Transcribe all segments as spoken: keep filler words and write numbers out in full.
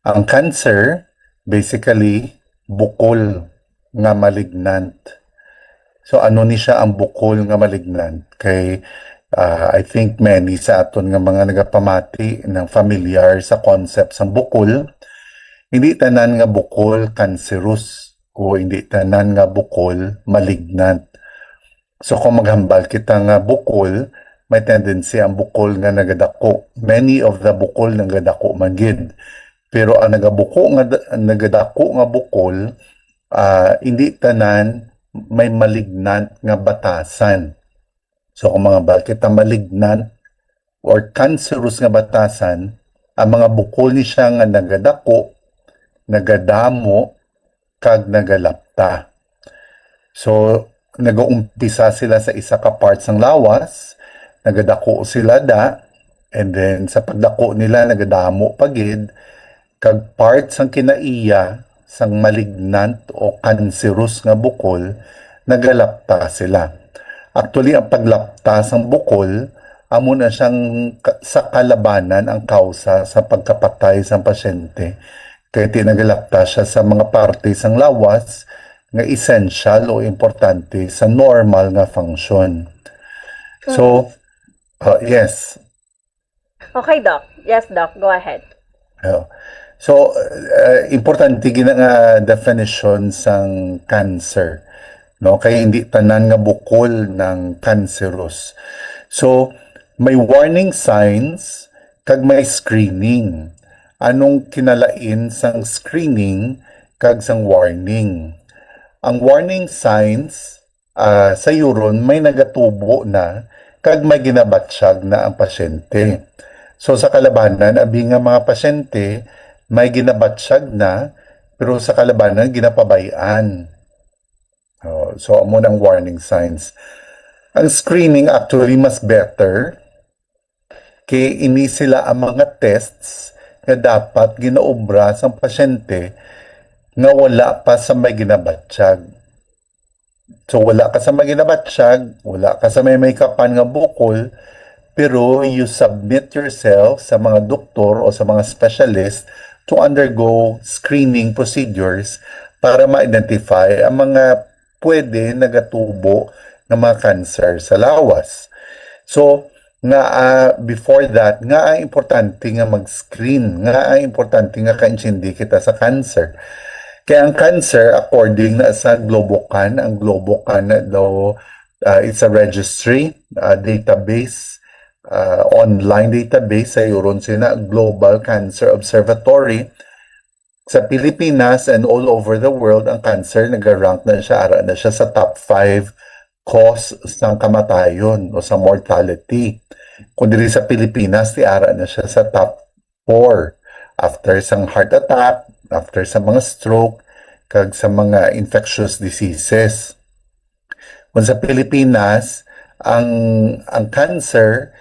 Ang cancer, basically, bukol nga malignant. So, ano ni siya ang bukol nga malignant? Kay, ah, I think many sa aton nga mga nagapamati nang familiar sa concept sang bukol. Hindi tanan nga bukol cancerous o hindi tanan nga bukol malignant. So, kung maghambal kita nga bukol, may tendency ang bukol nga nagadako. Many of the bukol nagadako man gid. Pero ang nagabuko nga da-, nagadako nga bukol, ah, hindi tanan may malignant nga batasan. So, kung maghambal kita malignant or cancerous nga batasan, ang mga bukol ni siya nga nagadako, nagadamo, kag nagalapta. So, nagaumpisa sila sa isa ka part sang lawas, nagadako sila da, and then sa pagdako nila, nagadamo pa gid, kag part sang kinaiya sang malignant o cancerous nga bukol, nagalapta sila. Actually, ang paglapta sang bukol, amo na siyang ka-, sa kalabanan ang kausa sa pagkapatay sang pasyente. Kay ti nagalapta siya sa mga parte sang lawas nga essential o importante sa normal nga function. So, uh, yes. Okay, Doc. Yes, Doc. Go ahead. Oh. So, uh, importante gina nga definition sang cancer, no? Kay hindi tanan nga bukol nang cancerous. So, may warning signs kag may screening. Anong kinalain sang screening kag sang warning? Ang warning signs, ah, sayuron may nagatubo na kag may ginabatsyag na ang pasyente. So, sa kalabanan, abi nga mga pasyente, may ginabatsyag na, pero sa kalabanan, ginapabay-an. Oh, so, amo nang warning signs. Ang screening actually mas better kay ini sila ang mga tests nga dapat ginaobra sang pasyente nga wala pa sa may ginabatsyag. So, wala ka sa may ginabatsyag, wala ka sa may may kapan nga bukol, pero you submit yourself sa mga doktor o sa mga specialist to undergo screening procedures para ma-identify ang mga pwede nagatubo nga mga cancer sa lawas. So, nga, ah, before that, nga ang importante nga mag-screen, nga ang importante nga kaintindi kita sa cancer. Kaya ang cancer, according na sa Globocan, ang Globocan na daw, ah, it's a registry, ah, database, ah, online database, sayuron sina Global Cancer Observatory. Sa Pilipinas and all over the world, ang cancer nagarank na siya, ara na siya sa top five cause sang kamatayon o sa mortality. Kung diri sa Pilipinas, ti ara na siya sa top four after sang heart attack, after sa mga stroke, kag sa mga infectious diseases. Kung sa Pilipinas, ang, ang cancer,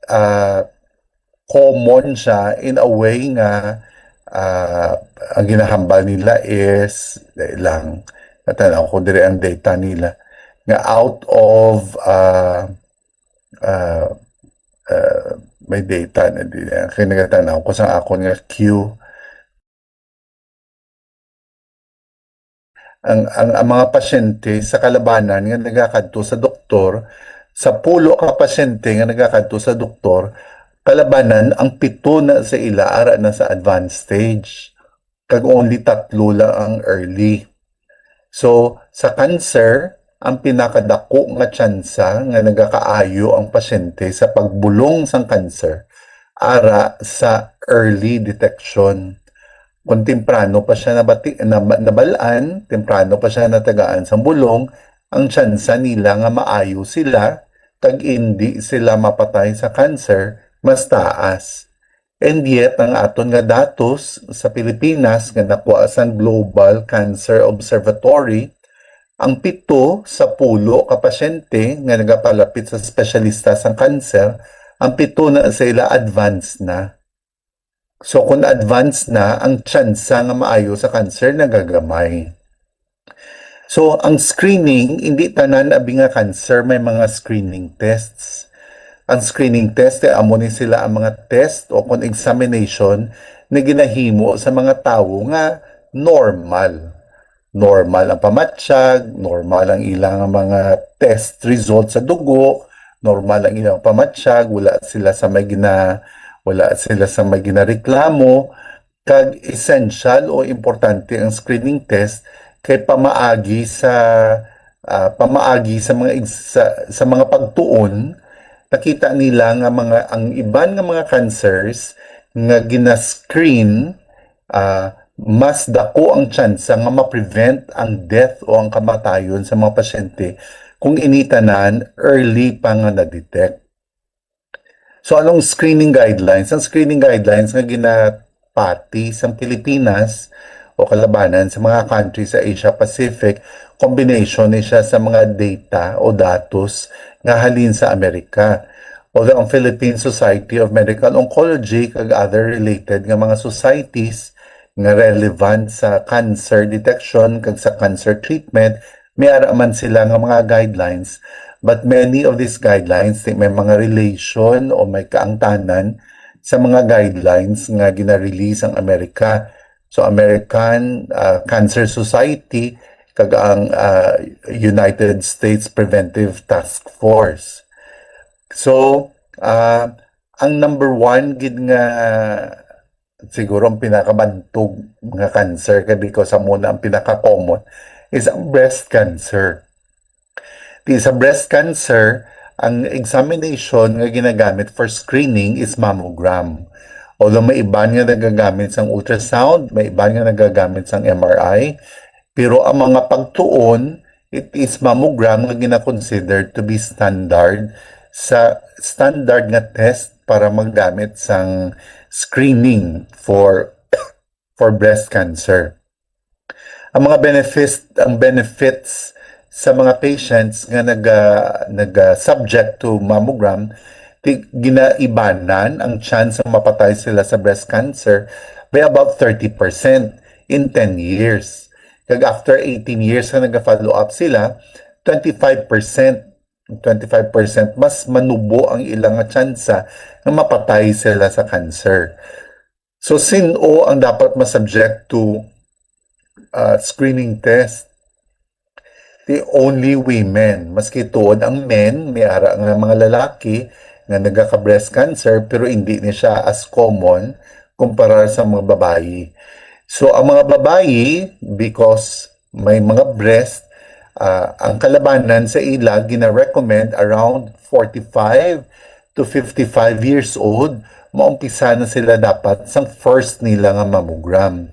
ah, common siya in a way nga, ah, ang ginahambal nila is, dali lang, natanaw ko diri ang data nila, nga out of, ah, ah, ah, may data na din. Kaya nagatanaw ko sa akon nga queue. Ang, ang, ang mga pasyente sa kalabanan nga nagakadto sa doktor, sa pulo ka pasyente nga nagakadto sa doktor, kalabanan ang pito na sa ila ara na sa advanced stage, kag only tatlo lang ang early. So, sa cancer, ang pinakadako nga tsansa nga nagakaayo ang pasyente sa pagbulong sang cancer ara sa early detection. Kung temprano pa siya nabati-, nab-, nabal-an, temprano pa siya natagaan sang bulong, ang tsansa nila nga maayo sila kag indi sila mapatay sa cancer mas taas. And yet, ang aton nga datos sa Pilipinas nga nakuha sang Global Cancer Observatory, ang pito sa pulo ka pasyente nga nagapalapit sa espesyalista sang cancer, ang pito na sa ila advanced na. So, kung advanced na, ang tsansa nga maayo sa cancer nagagamay. So, ang screening, hindi tanan abi nga cancer may mga screening tests. Ang screening test, eh, amo ni sila ang mga test o kung examination na ginahimo sa mga tawo nga normal. Normal ang pamatyag, normal ang ilang mga test results sa dugo, normal ang ilang pamatyag, wala sila sa may gina-, wala sila sa may ginareklamo, kag essential o importante ang screening test kay pamaagi sa, ah, pamaagi sa mga ig-, sa, sa mga pagtuon, nakita nila nga mga, ang iban nga mga cancers nga gina-screen, ah, mas dako ang tsansa nga ma-prevent ang death o ang kamatayon sa mga pasyente kung ini tanan early pa nga na-detect. So, anong screening guidelines? Ang screening guidelines nga ginapati sang Pilipinas o kalabanan sa mga country sa Asia Pacific, combination ni siya sa mga data o datos nga halin sa Amerika. Although ang Philippine Society of Medical Oncology kag other related nga mga societies nga relevant sa cancer detection kag sa cancer treatment, may ara man sila nga mga guidelines, but many of these guidelines, di may mga relation o may kaangtanan sa mga guidelines nga gina-release ang Amerika. So, American, ah, Cancer Society kag ang, ah, United States Preventive Task Force. So, ah, ang number one gid nga, siguro ang pinakabantog nga cancer, kay because amo na ang pinaka-common, is ang breast cancer. Di sa breast cancer, ang examination nga ginagamit for screening is mammogram. Although may iban nga nagagamit sang ultrasound, may iban nga nagagamit sang M R I, pero ang mga pagtuon, it is mammogram nga gina-consider to be standard sa standard nga test para maggamit sang screening for for breast cancer. Ang mga benefits, ang benefits sa mga patients nga naga-, naga-subject to mammogram, ti-, ginaibanan ang chance nga mapatay sila sa breast cancer by about thirty percent in ten years. Kag after eighteen years na naga-follow up sila, twenty-five percent, twenty-five percent mas manubo ang ilang nga tsansa nga mapatay sila sa cancer. So, sin-o ang dapat ma-subject to, uh, screening test? The only women. Maski tuod ang men, may ara nga mga lalaki nga nagaka-breast cancer, pero hindi ni siya as common kumpara sa mga babayi. So, ang mga babayi, because may mga breast, ah, ang kalabanan sa ila gina-recommend around forty-five to fifty-five years old, maumpisa na sila dapat sang first nila nga mammogram.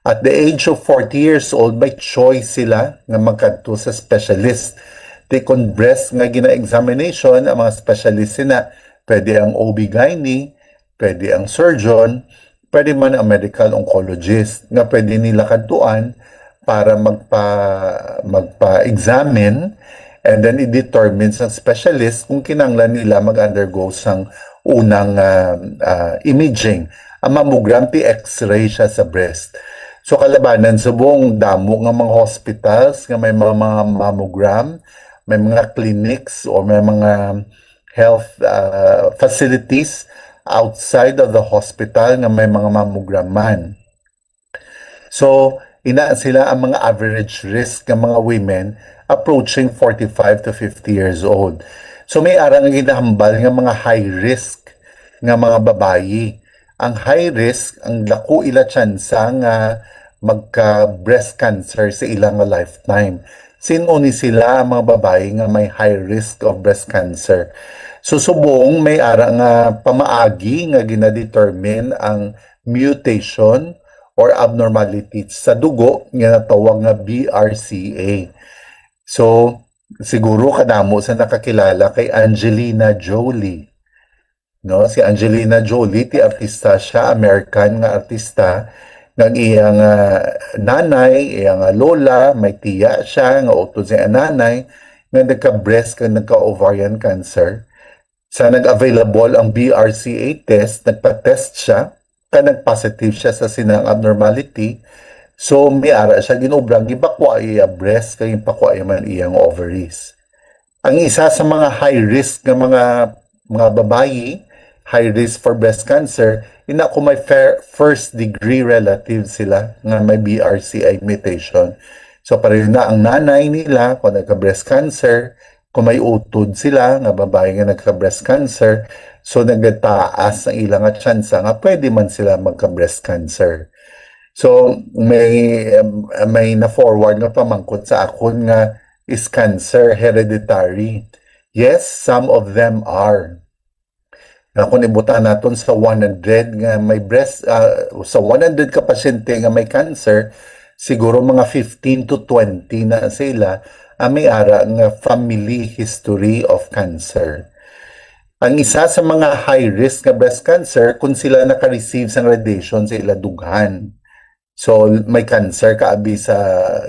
At the age of forty years old, may choice sila nga magkadto sa specialist. Di kon breast nga gina-examination, ang mga specialist sina, pwede ang O B gynae, pwede ang surgeon, pwede man ang medical oncologist nga pwede nila kadtuan para magpa-, magpa-examine, and then i-determine sa specialist kung kinahanglan nila mag-undergo sang unang, ah, ah, imaging. Ang mammogram, ti X-ray siya sa breast. So, kalabanan subong damo nga mga hospitals nga may mga, mga mammogram, may mga clinics o may mga health, ah, facilities outside of the hospital nga may mga mammogram man. So, ina sila ang mga average risk nga mga women approaching forty-five to fifty years old. So, may ara nga ginahambal nga mga high risk nga mga babayi. Ang high risk, ang dako ila tsansa nga magka-breast cancer sa ilang lifetime. Sin-o ni sila ang mga babayi nga may high risk of breast cancer? So, subong may ara nga pamaagi nga ginadetermine ang mutation or abnormality sa dugo nga natawag nga B R C A. So, siguro kadamo sa nakakilala kay Angelina Jolie. No, si Angelina Jolie, ti artista siya, American nga artista, nga ang iya nga nanay, iya nga lola, may tiya siya, nga utod sa iya nanay, nga nagka-breast kag nagka-ovarian cancer. Sa nag-available ang B R C A test, nagpa-test siya, kag nag-positive siya sa sinang abnormality. So, may ara siya ginobra, gibakwa iya breast, kag ginpakwa iya man iyang ovaries. Ang isa sa mga high risk nga mga, mga babayi high risk for breast cancer, ina kung may fer-, first degree relative sila nga may B R C A mutation. So pareho na ang nanay nila kung nagka-breast cancer, kung may utod sila nga babae nga nagka-breast cancer, so nagataas ang ila nga tsansa nga pwede man sila magka-breast cancer. So may, um, may na-forward nga pamangkot sa akon nga, "Is cancer hereditary?" Yes, some of them are. Nga kung ibutang naton sa one hundred nga may breast, ah, sa one hundred ka pasyente nga may cancer, siguro mga fifteen to twenty na sila ang may ara nga family history of cancer. Ang isa sa mga high risk nga breast cancer kung sila naka-receive sang radiation sa ila dughan. So may cancer ka abi sa,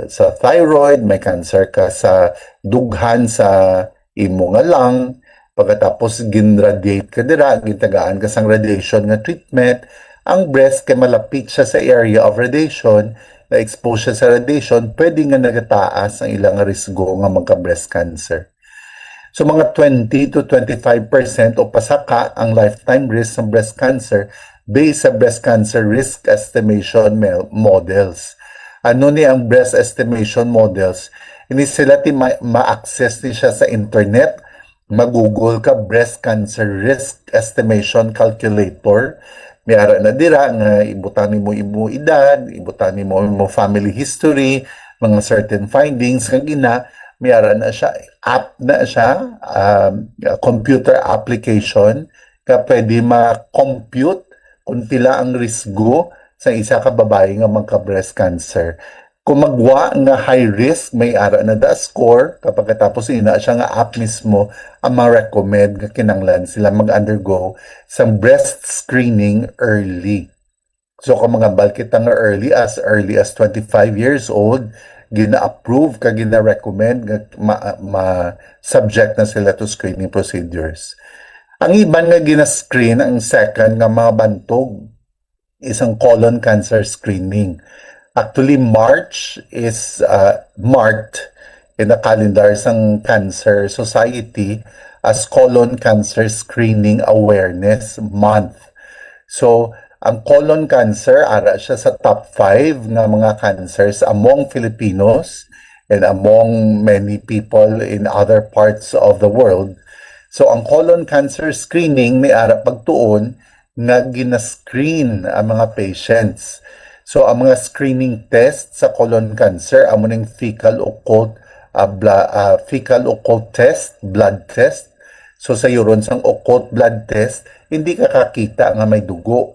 sa thyroid, may cancer ka sa dughan sa imo nga lung, pagkatapos gin-radiate ka dira, gintagaan ka sang radiation nga treatment, ang breast kay malapit siya sa area of radiation, na-expose siya sa radiation, pwede nga nagataas ang ilang risgo nga magka-breast cancer. So mga twenty to twenty-five percent o pasaka ang lifetime risk sa breast cancer based sa breast cancer risk estimation mel-, models. Ano ni ang breast estimation models? Ini sila ti ma-, ma-access ni siya sa internet. Mag-google ka, breast cancer risk estimation calculator. May ara na dira nga ibutang nimo imo edad, ibutang nimo imo family history, mga certain findings, kag ina, may ara na siya, app na siya, um, computer application, nga pwede ma-compute kung pila ang risgo sa isa ka babayi nga magka-breast cancer. Kung magwa nga high risk, may ara na da score, kapag katapos ina siya nga app mismo ang ma-recommend nga kinanglan sila mag-undergo sa breast screening early. So kung mga balkit nga early, as early as twenty-five years old, gina-approve ka, gina-recommend nga ma-, ma-, subject na sila to screening procedures. Ang iban nga gina-screen, ang second nga mga bantog, isang colon cancer screening. Actually, March is, uh, marked in the calendar sang Cancer Society as Colon Cancer Screening Awareness Month. So, ang colon cancer, ara siya sa top five nga mga cancers among Filipinos and among many people in other parts of the world. So, ang colon cancer screening may ara pagtuon nga gina-screen ang mga patients. So, ang mga screening test sa colon cancer, amo ning fecal occult, ah, bla-, ah, fecal occult test, blood test. So, sayuron sang occult blood test, hindi ka kakita nga may dugo.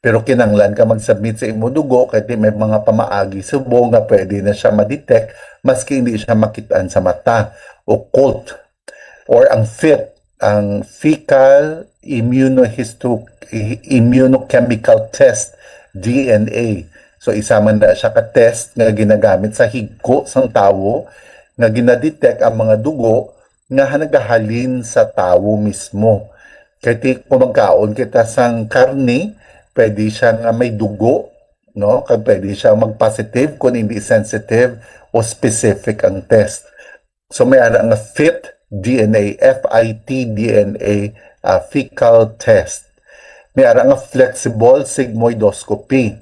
Pero kinanglan ka mag-submit sa imo dugo kay may mga pamaagi subong nga pwede na siya ma-detect maski hindi siya makit-an sa mata. Occult or ang FIT, ang fecal immunohisto-, immunochemical test, D N A. So, isa man na siya ka test nga ginagamit sa higko sang tawo nga ginadetect ang mga dugo nga ha-, nagahalin sa tawo mismo. Kay ti, kung magkaon kita sang karne, pwede siya nga may dugo, no? Kag pwede siya mag-positive kung hindi sensitive o specific ang test. So may ara nga FIT D N A, F I T D N A, ah, fecal test. May ara nga flexible sigmoidoscopy.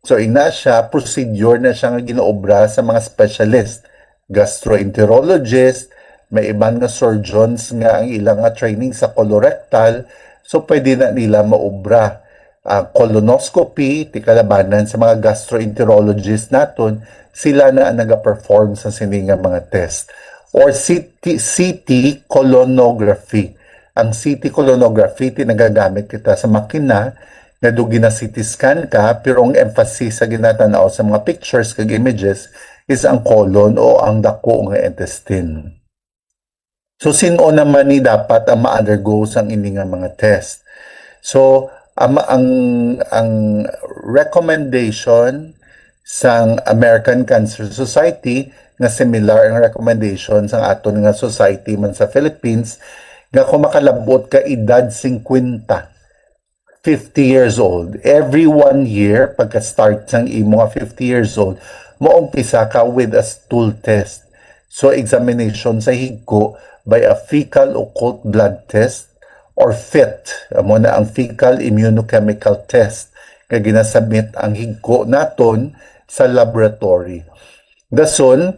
So ina siya, procedure na siya nga ginaobra sa mga specialist, gastroenterologist, may iban nga surgeons nga ang ilang nga training sa colorectal, so pwede na nila maobra. Ah, colonoscopy, ti kalabanan sa mga gastroenterologist naton, sila na ang nagaperform sa sini nga mga test. Or C T, C T colonography. Ang C T colonography, ti nagagamit kita sa makina nga do gina-C T scan ka, pero ang emphasis sa ginatanaw sa mga pictures kag images is ang colon o ang dako nga intestine. So, sin-o naman ni dapat ang ma-undergo sang ini nga mga test? So, ang, ang, ang recommendation sang American Cancer Society, nga similar ang recommendation sang aton nga society man sa Philippines, nga kung makalabot ka edad fifty, fifty years old, every one year, pagka-start sang imo nga fifty years old, maumpisa ka with a stool test. So, examination sa higko by a fecal occult blood test or FIT, amo na ang fecal immunochemical test, nga ginasubmit ang higko naton sa laboratory. Dason,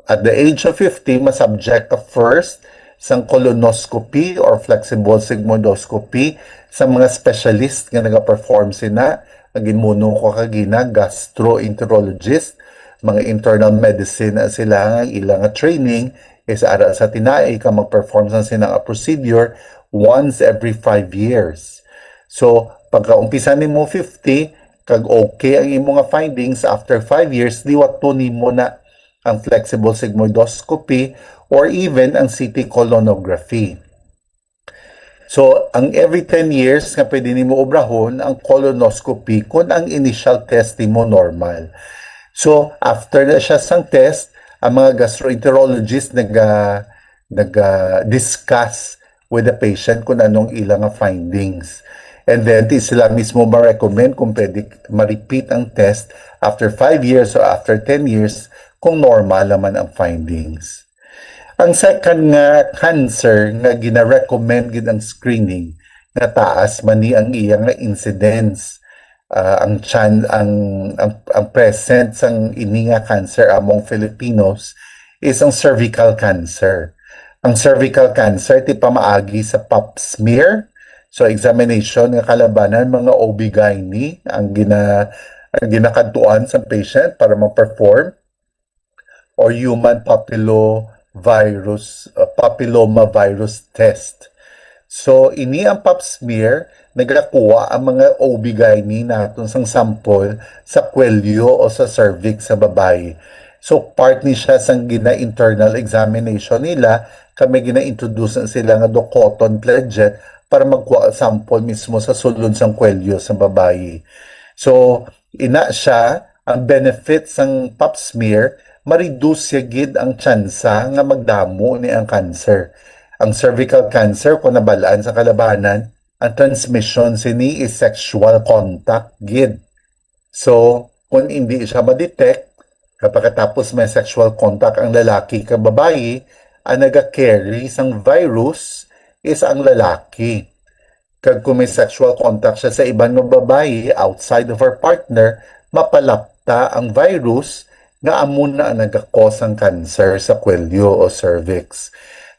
at the age of fifty, masubject ka first sang colonoscopy or flexible sigmoidoscopy sa mga specialist nga nagaperform sina. Ang ginmuno ko kagina, gastroenterologist, mga internal medicine na sila, ang ila nga training is ara sa tinai ka mag-perform sa sina nga procedure once every five years. So, pagkaumpisa nimo fifty, kag okay ang imo nga findings, after five years, liwaton nimo na ang flexible sigmoidoscopy or even ang C T colonography. So, ang every ten years nga pwede nimo obrahon ang colonoscopy kung ang initial test nimo normal. So, after na siya sang test, ang mga gastroenterologist naga naga-discuss with the patient kung anong ila nga findings. And then, di sila mismo ma-recommend kung pwede ma-repeat ang test after five years or after ten years kung normal naman ang findings. Ang second nga cancer nga gina-recommend gid ang screening, nga taas man ni ang iya nga incidence, ah, ang chan-, ang, ang, ang present sang ini nga cancer among Filipinos is ang cervical cancer. Ang cervical cancer ti pamaagi sa pap smear. So, examination nga kalabanan, mga O B gyne ang gina-, ang ginakadtuan sa patient para ma-perform, or human papillovirus, uh, papilloma virus test. So, ini ang pap smear, nagakuha ang mga O B gyne naton sang sample sa kwelyo o sa cervix sa babayi. So, part ni siya sang gina-internal examination nila, kami gina-introduce na sila nga do cotton pledget para magkuha sample mismo sa sulod sang kwelyo sa babayi. So, ina siya, ang benefit sang pap smear, ma-reduce siya gid ang tsansa nga magdamo ni ang cancer. Ang cervical cancer, kung nabal-an sa kalabanan, ang transmission sini is sexual contact gid. So, kung hindi siya ma-detect, kapagkatapos may sexual contact ang lalaki kag babayi, ang naga-carry sang virus is ang lalaki. Kag kung may sexual contact siya sa iban nga babayi outside of her partner, mapalapta ang virus nga amo na ang nagakos ang cancer sa kwelyo o cervix.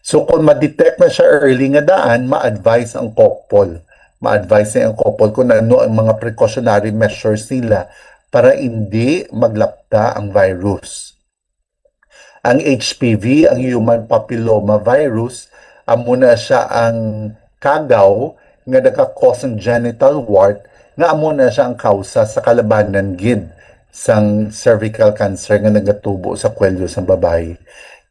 So, kung ma-detect na siya early nga daan, ma-advise ang couple. Ma-advise niya ang couple kung ano ang mga precautionary measures nila para hindi maglapta ang virus. Ang H P V, ang human papilloma virus, amo na siya ang kagaw nga nagakos ang genital wart, nga amo na siya ang kausa sa kalabanan gid sang cervical cancer nga nagatubo sa kwelyo sang babayi.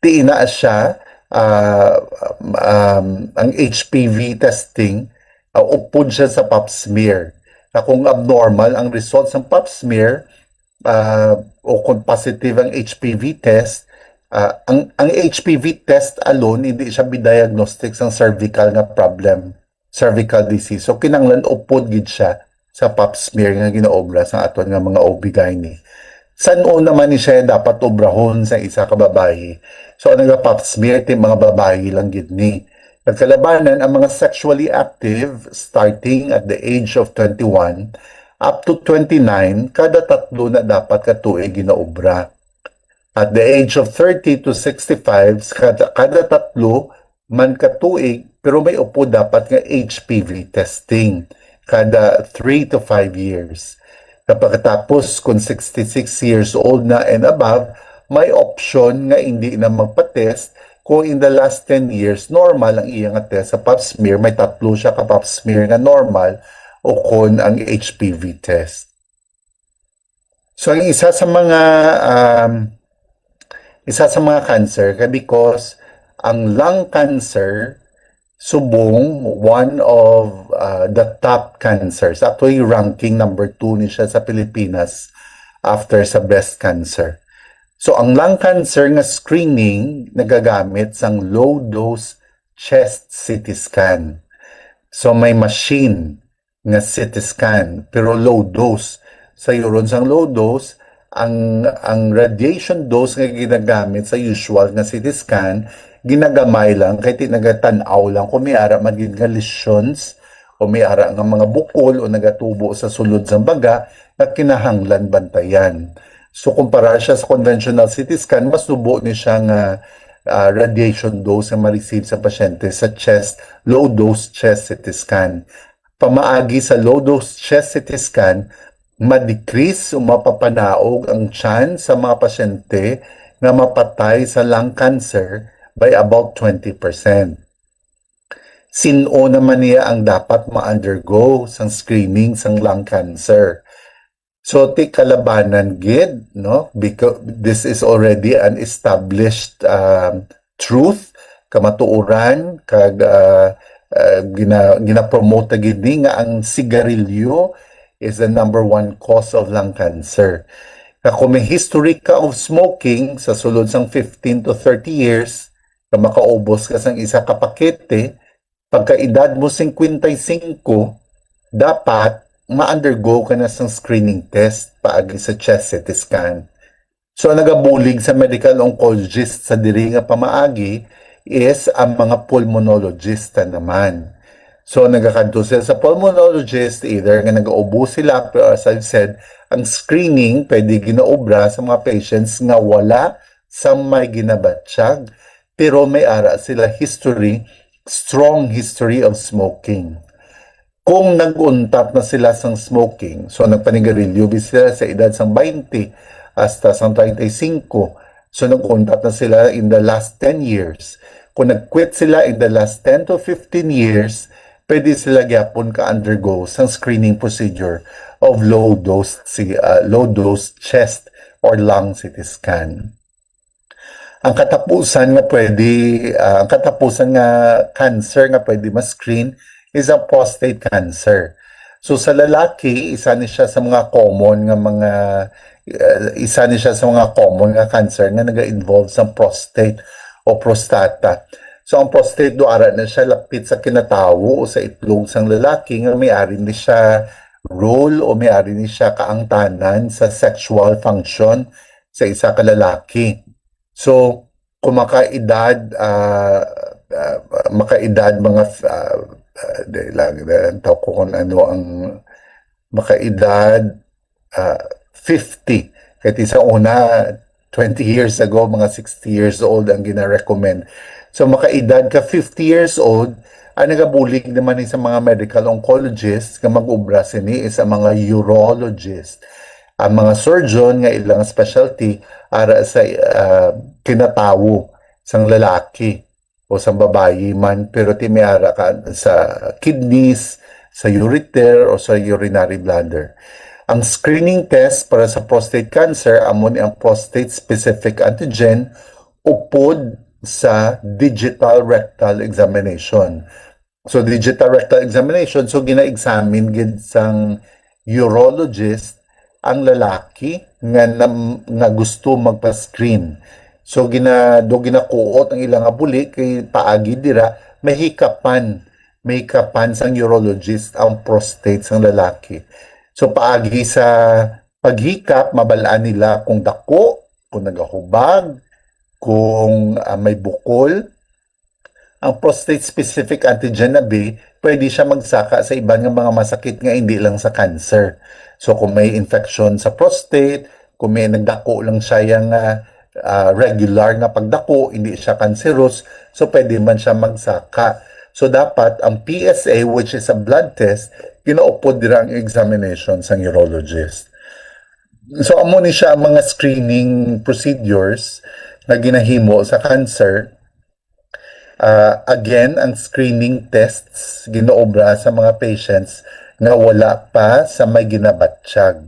Ti ina siya, ah, um, ang H P V testing, ah, upod siya sa pap smear. Na kung abnormal ang result sang pap smear, ah, o kung positive ang H P V test, ah, ang, ang H P V test alone, hindi siya bi-diagnostic sang cervical nga problem, cervical disease. So, kinahanglan upod gid siya sa pap smear nga ginaobra sang aton nga mga O B gyne. San-o naman ni siya dapat obrahon sa isa ka babayi? So, ang naga-pap smear, ti mga babayi lang gid ni. Nagkalabanan ang mga sexually active starting at the age of twenty-one up to twenty-nine, kada tatlo na dapat ka tuig ginaobra. At the age of thirty to sixty-five, kada, kada tatlo man ka tuig, pero may upod dapat nga H P V testing kada three to five years. Kapagkatapos, kung sixty-six years old na and above, may option nga hindi na magpa-test kung in the last ten years, normal ang iya nga test sa pap smear, may tatlo siya ka pap smear nga normal, o kon ang H P V test. So, ang isa sa mga, um, isa sa mga cancer, kay because ang lung cancer, subong one of, uh, the top cancers. Actually, ranking number two ni siya sa Pilipinas after sa breast cancer. So, ang lung cancer nga screening nagagamit sang low-dose chest C T scan. So, may machine nga C T scan, pero low dose. Sayuron sang low dose, Ang, ang radiation dose nga ginagamit sa usual nga C T scan, ginagamay lang, kay ti nagatan-aw lang kung may ara man gid nga lesions o may ara nga mga bukol o nagatubo sa sulod sang baga nga kinahanglan bantayan. So, kumpara siya sa conventional C T scan, mas tubo ni siya nga, ah, radiation dose nga ma-receive sa pasyente sa chest, low-dose chest C T scan. Pamaagi sa low-dose chest C T scan, ma-decrease o mapapanaog ang chance sa mga pasyente nga mapatay sa lung cancer by about twenty percent. Sin-o naman niya ang dapat ma-undergo sang screening sang lung cancer? So, ti kalabanan gid, no? Because this is already an established, um, truth, kamatuoran, kag, uh, uh, gina-, ginapromote na gid ni nga ang sigarilyo is the number one cause of lung cancer. Na kung may history ka of smoking sa sulod sang fifteen to thirty years, nga makaubos ka sang isa ka pakete, pagka edad mo cincuenta y cinco, dapat ma-undergo ka na sang screening test paagi sa chest C T scan. So, ang nagabulig sa medical oncologist sa diri nga pamaagi is ang mga pulmonologist na naman. So, nagakadto sila sa pulmonologist, either nga nagaubo sila, pero as I've said, ang screening pwede ginaobra sa mga patients nga wala sa may ginabatyag, pero may ara sila history, strong history of smoking. Kung nag-untat na sila sang smoking, so nagpanigarilyo bi sila sa edad sang twenty hasta sang treinta y cinco, so nag-untat na sila in the last ten years. Kung nag-quit sila in the last ten to fifteen years, pwede sila gyapon ka-undergo sang screening procedure of low dose si, ah, low dose chest or lung C T scan. Ang katapusan nga pwede, ah, ang katapusan nga cancer nga pwede ma-screen is ang prostate cancer. So, sa lalaki, isa ni siya sa mga common nga mga, ah, isa ni siya sa mga common nga cancer nga naga-involve sa prostate o prostata. So, ang prostate, do ara na siya lapit sa kinatawo o sa itlog sang lalaki nga may ari ni siya role o may ari ni siya kaangtanan sa sexual function sa isa ka lalaki. So, kung makaedad, ah, ah, makaedad mga, ah, ah, di lang, ang tawag ko kung ano ang makaedad, ah, fifty. Kaya sa una, twenty years ago, mga sixty years old ang gina-recommend. So, makaedad ka fifty years old, ang nagabulig naman ni sa mga medical oncologist nga mag-obra sini is ang mga urologist. Ang mga surgeon nga ilang specialty ara sa, ah, kinatawo sang lalaki o sang babayi man, pero ti may ara ka sa kidneys, sa ureter, o sa urinary bladder. Ang screening test para sa prostate cancer amo ni ang prostate specific antigen upod sa digital rectal examination. So, digital rectal examination, so gina-examine gid sang urologist ang lalaki nga nam-, nga gusto magpa-screen. So, gina-, do ginakuot ang ila nga buli kay paagi dira mahikapan, mahikapan sang urologist ang prostate sang lalaki. So, paagi sa paghikap, mabal-an nila kung dako, kung nagahubag, kung, ah, may bukol. Ang prostate-specific antigen na bi, pwede siya magsaka sa iban nga mga masakit nga hindi lang sa cancer. So, kung may infection sa prostate, kung may nagdako lang siya yang, ah, ah, regular nga pagdako, hindi siya cancerous, so pwede man siya magsaka. So, dapat ang P S A, which is a blood test, ginaupod dira ang examination sang urologist. So, amo ni siya ang mga screening procedures nga ginahimo sa cancer. Ah, again, ang screening tests ginaobra sa mga patients nga wala pa sa may ginabatyag.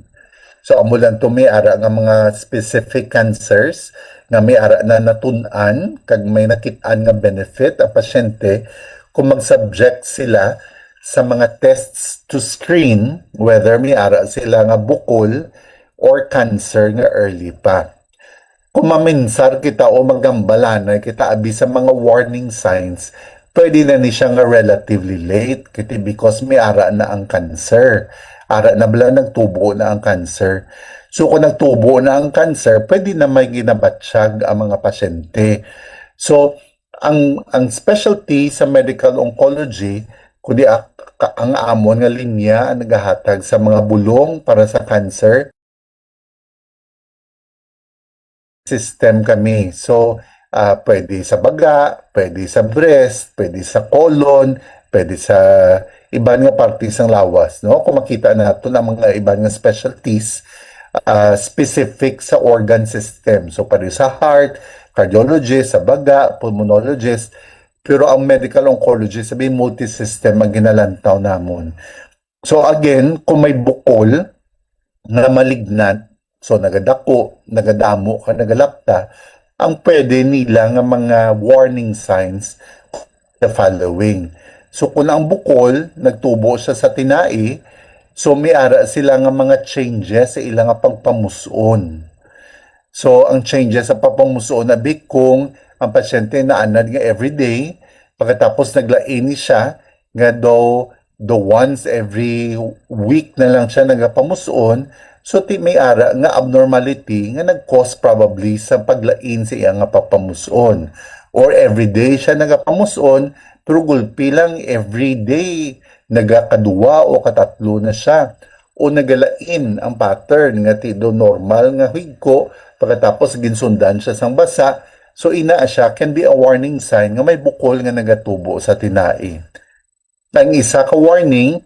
So, amo lang to, may ara nga mga specific cancers nga may ara na natun-an kag may nakit-an nga benefit ang pasyente kung mag-subject sila sa mga tests to screen whether may ara sila nga bukol or cancer nga early pa. Kung maminsar kita o magambalanay kita abi sa mga warning signs, pwede na ni siya nga relatively late, kay ti because may ara na ang cancer. Ara na bala, nagtubo na ang cancer. So kung nagtubo na ang cancer, pwede na may ginabatsyag ang mga pasyente. So ang ang specialty sa medical oncology, kundi ak- ka- ang amon nga linya ang nagahatag sa mga bulong para sa cancer system kami. So ah, pwede sa baga, pwede sa breast, pwede sa colon, pwede sa iban nga parte sang lawas, no? Kung makita nato ang mga iban nga specialties, ah, specific sa organ system. So, pwede sa heart, cardiologist, sa baga, pulmonologist, pero ang medical oncologist, sabi, multi-system ang ginalantaw namon. So again, kung may bukol nga malignant, so nagadako, nagadamo ka, nagalapta, ang pwede nila nga mga warning signs the following. So kung ang bukol nagtubo siya sa tinai, so may ara sila nga mga changes sa ila nga pagpamuson. So ang changes sa pagpamuson abi kung ang pasyente naanad nga everyday, pagkatapos naglain ni siya nga daw the once every week na lang siya nagapamuson, so ti may ara nga abnormality nga nag-cause probably sa paglain sa iya nga papamuson. Or everyday siya nagapamuson, pero gulpi lang everyday nagakaduwa o katatlo na siya. O nagalain ang pattern nga ti do normal nga higko, pagkatapos ginsundan siya sang basa, so ina siya can be a warning sign nga may bukol nga nagatubo sa tinai. Ang isa ka warning,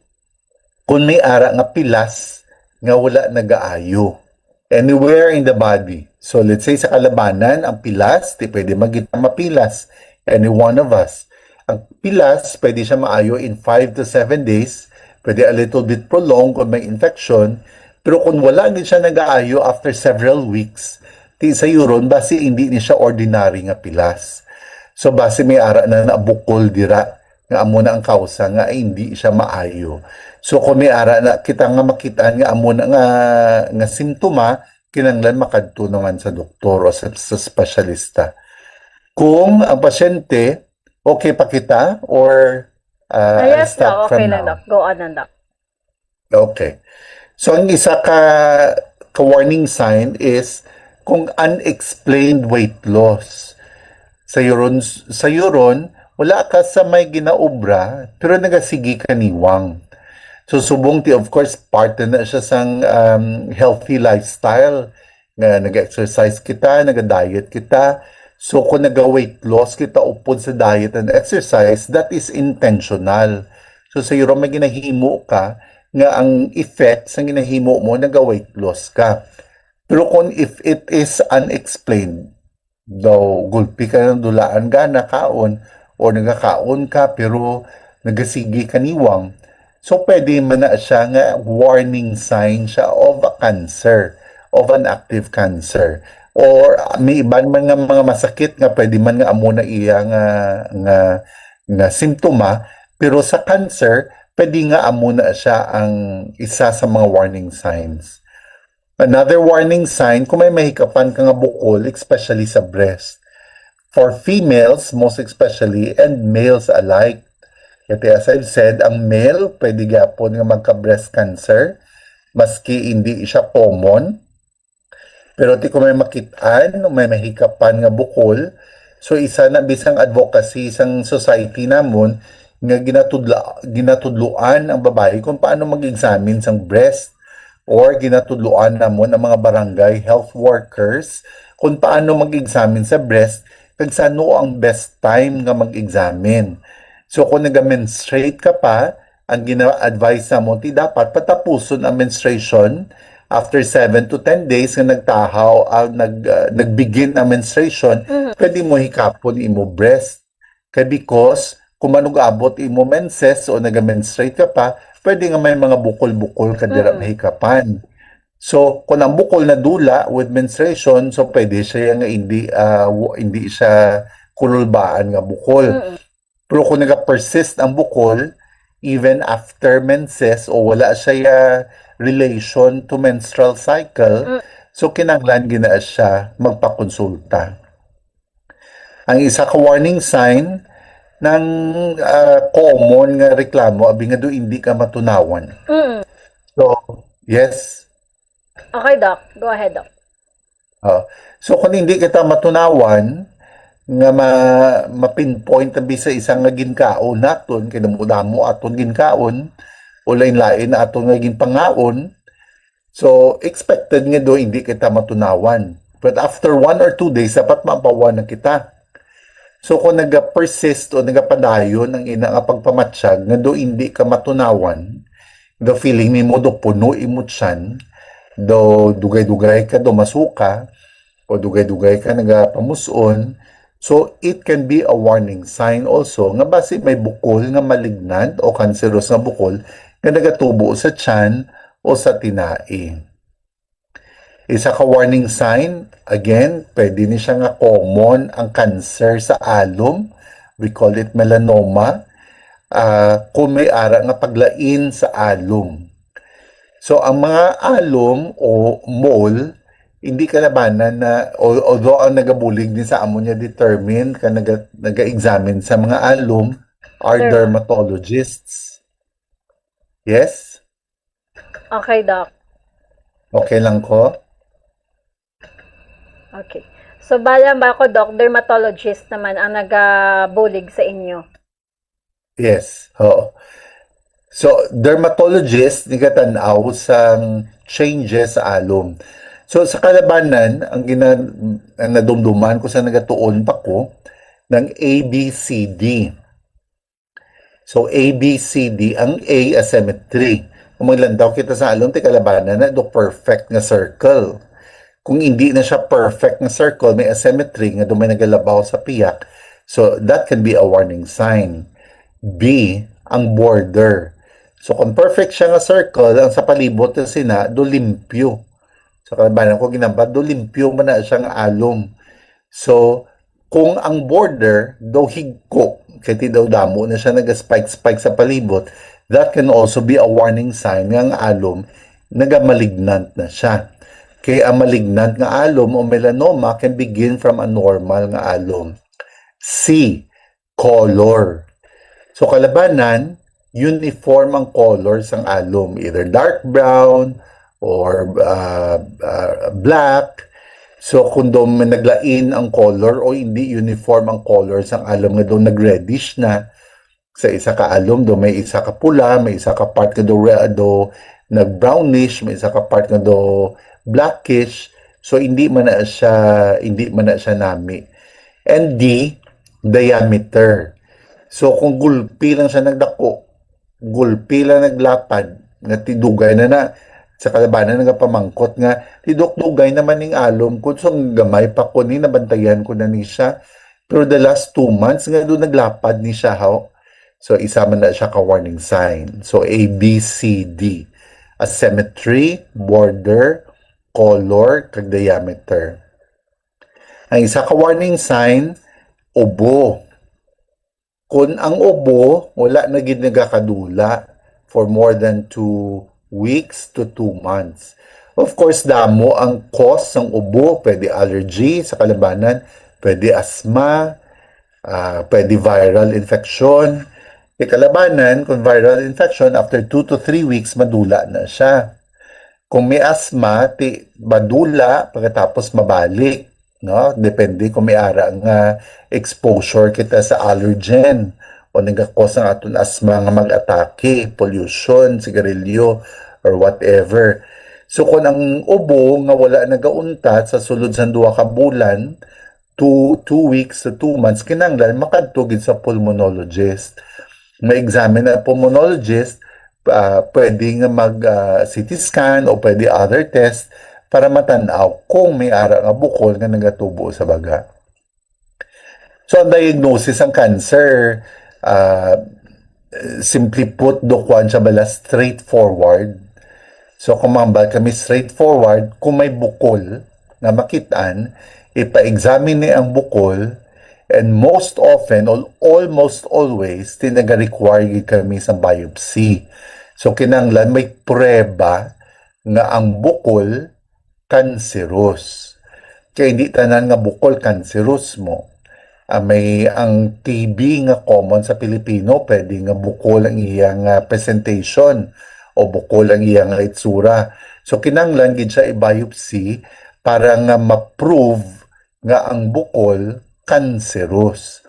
kung may ara nga pilas nga wala nagaayo anywhere in the body. So let's say sa kalabanan, ang pilas, di pwede magita mapilas, any one of us. Ang pilas, pwede siya maayo in five to seven days, pwede a little bit prolonged kung may infection, pero kung wala gid siya nagaayo after several weeks, ti sayuron basi hindi ni siya ordinary nga pilas. So basi may ara na nabukol dira nga amo na ang kausa nga hindi siya maayo. So kung may ara na kita nga makitaan nga amo na nga, nga simptoma, kinahanglan makadto naman sa doktor o sa, sa espesyalista. Kung ang pasyente, okay pa kita or uh, Ah, I'll yes, stop Doc. from Okay lang, now? Doc. Go on lang, Doc. Okay. So ang isa ka ka warning sign is kung unexplained weight loss. Sayuron, sayuron, wala ka sa may ginaobra, pero nagasigi ka niwang. So subong ti, of course, parte na siya sang um, healthy lifestyle. Nga nag-exercise kita, nag-diet kita. So kung naga-weight loss kita upod sa diet and exercise, that is intentional. So sayuron may ginahimo ka nga ang effect sang ginahimo mo, naga-weight loss ka. Pero kung if it is unexplained, daw gulpi ka ng dulaan gana kaon or nagakaon ka pero nagasigi ka niwang, so pwede man na siya nga warning sign siya of a cancer, of an active cancer. Or may iban man nga mga masakit nga pwede man nga amo na iya nga, nga, nga simptoma, pero sa cancer, pwede nga amo na siya ang isa sa mga warning signs. Another warning sign kung may mahikapan ka nga bukol, especially sa breast. For females, most especially, and males alike. Kasi as I've said, ang male pwede gyapon nga magka-breast cancer, maski hindi siya common. Pero ti kung may makitaan o may mahikapan nga bukol, so isa na bisang advocacy sang society namon nga ginatudla, ginatudloan ang babayi kung paano mag-examine sang breast, or ginatudloan namon ang mga barangay health workers kung paano mag-examine sa breast kag sano ang best time nga mag-examine. So kung naga-menstruate ka pa, ang gina-advise namon ti dapat patapuson ang menstruation after seven to ten days nga nagtahaw, ah, nag, ah, nag-begin ang menstruation, Mhm. pwede mo hikapon imo breast. Kay because kung manug-abot imo menses o naga-menstruate ka pa, pwede nga may mga bukol-bukol ka dira Mm. mahikapan. So, kung ang bukol nadula with menstruation, so pwede siya nga hindi, ah, w- hindi siya kululbaan nga bukol. Mm. Pero kung nag-persist ang bukol, even after menses o wala siya relation to menstrual cycle, Mm. so kinahanglan gina siya magpakonsulta. Ang isa ka warning sign ng ah, common nga reklamo abi nga do hindi ka matunawan. Mm. So, yes. Okay, Doc. Go ahead, Doc. Oh. So kung hindi kita matunawan nga ma ma-pinpoint tabi sa isa nga ginkaon naton, kay damo-damo aton ginkaon o lain-lain na aton nga ginpangaon, so expected nga do hindi kita matunawan. But after one or two days, dapat maampawan na kita. So kung nagapersist o nagapadayon ang ina nga pagpamatyag nga do hindi ka matunawan, the feeling nimo do puno imo tiyan, do dugay-dugay ka, do masuka, o dugay-dugay ka nagapamus-on, so it can be a warning sign also nga basi may bukol nga malignant o cancerous nga bukol nga nagatubo sa tiyan o sa tinai. Isa ka warning sign, again, pwede ni siya nga common ang cancer sa alom. We call it melanoma. Ah, kung may ara nga paglain sa alom. So, ang mga alom o mole, hindi kalabanan na, al- although ang nagabulig ni sa amo niya determine ka naga, naga-examine sa mga alom are Derma. Dermatologists. Yes? Okay, Doc. Okay lang ko? Okay. So, bala ba ako, Doc, dermatologist naman ang nagabulig sa inyo? Yes, oo. So, dermatologist, nagatan-aw sang changes sa alom. So, sa kalabanan, ang gina ang nadumduman ko sa nagatuon pa ko, ng A B C D. So, A B C D, ang A, asymmetry. Kung maglantaw kita sa alom, ti kalabanan na do perfect nga circle. Kung hindi na siya perfect nga circle, may asymmetry nga do may nagalabaw sa piyak. So, that can be a warning sign. B, ang border. So, kung perfect siya nga circle, ang sa palibot na sina, do limpyo. Sa kalabanan ko ginambal, do limpyo man na siya nga alom. So, kung ang border do higko, kay ti daw damo na siya nag-spike-spike sa palibot, that can also be a warning sign nga ang alom nagamalignant na siya. Kay ang malignant nga alom o melanoma can begin from a normal nga alom. C, color. So, kalabanan, uniform ang color sang alom, either dark brown or ah, ah, black. So, kung do may naglain ang color o hindi uniform ang color sang alom nga do nag-reddish na, sa isa ka alom do may isa ka pula, may isa ka part nga do re- do nag-brownish, may isa ka part nga do blackish. So, hindi man na siya, hindi man na siya nami. And D, diameter. So, kung gulpi lang siya nagdako, gulpi lang naglapad, nga ti dugay na na, sa kalabanan nagapamangkot nga, ti Doc, dugay naman ning alom ko, so gamay pa ko ni, nabantayan ko na ni siya. Pero the last two months nga do naglapad ni siya, haw. So, isa man na siya ka warning sign. So, A, B, C, D. Asymmetry, border, color, kag diameter. Ang isa ka warning sign, ubo. Kung ang ubo, wala na gid nagakadula for more than two weeks to two months. Of course, damo ang cause sang ubo. Pwede allergy sa kalabanan, pwede asthma, ah, pwede viral infection. Sa kalabanan, kung viral infection, after two to three weeks, madula na siya. Kung may asthma, ti madula, pagkatapos mabalik, no? Depende kung may ara nga exposure kita sa allergen o nagakos ang aton asthma nga mag-atake, pollution, sigarilyo, or whatever. So, kung ang ubo nga wala nagauntat sa sulod sang duha ka bulan, two, two weeks to two months, kinahanglan makadto gid sa pulmonologist. Ma-examine ang pulmonologist, ah, pwede nga mag, ah, C T scan o pwede other test para matan-aw kung may ara nga bukol nga nagatubo sa baga. So, ang diagnosis sang cancer, ah, simply put, do kuan siya bala, straightforward. So, kung mambal kami straightforward, kung may bukol nga makit-an, ipa-examine ni ang bukol, and most often, al- almost always, tinaga-require gid kami sa biopsy. So, kinahanglan may prueba nga ang bukol cancerous. Kay hindi tanan nga bukol cancerous mo. Ah, may ang T B nga common sa Pilipino, pwede nga bukol ang iyang ah, presentation o bukol ang iyang itsura. So kinahanglan gid siya i-biopsy para nga ma-prove nga ang bukol cancerous.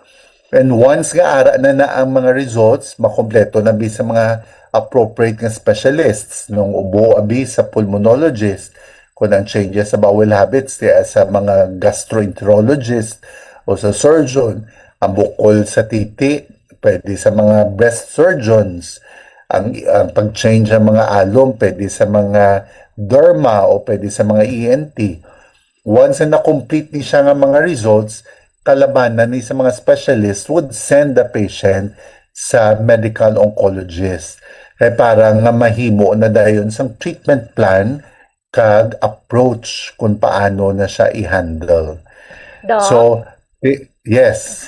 And once nga ara na na ang mga results, makompleto na bi sa mga appropriate nga specialists, nung ubo abi sa pulmonologist, kung ang changes sa bowel habits, di, sa mga gastroenterologist o sa surgeon, ang bukol sa titi, pwede sa mga breast surgeons, ang, ang pag-change ng mga alum, pwede sa mga derma o pwede sa mga E N T. Once na na-complete ni siya nga mga results, kalabanan ni sa mga specialist would send the patient sa medical oncologist. Kay para nga mahimo na dayon sang treatment plan kag approach kung paano na siya i-handle. Doc? So, i- yes.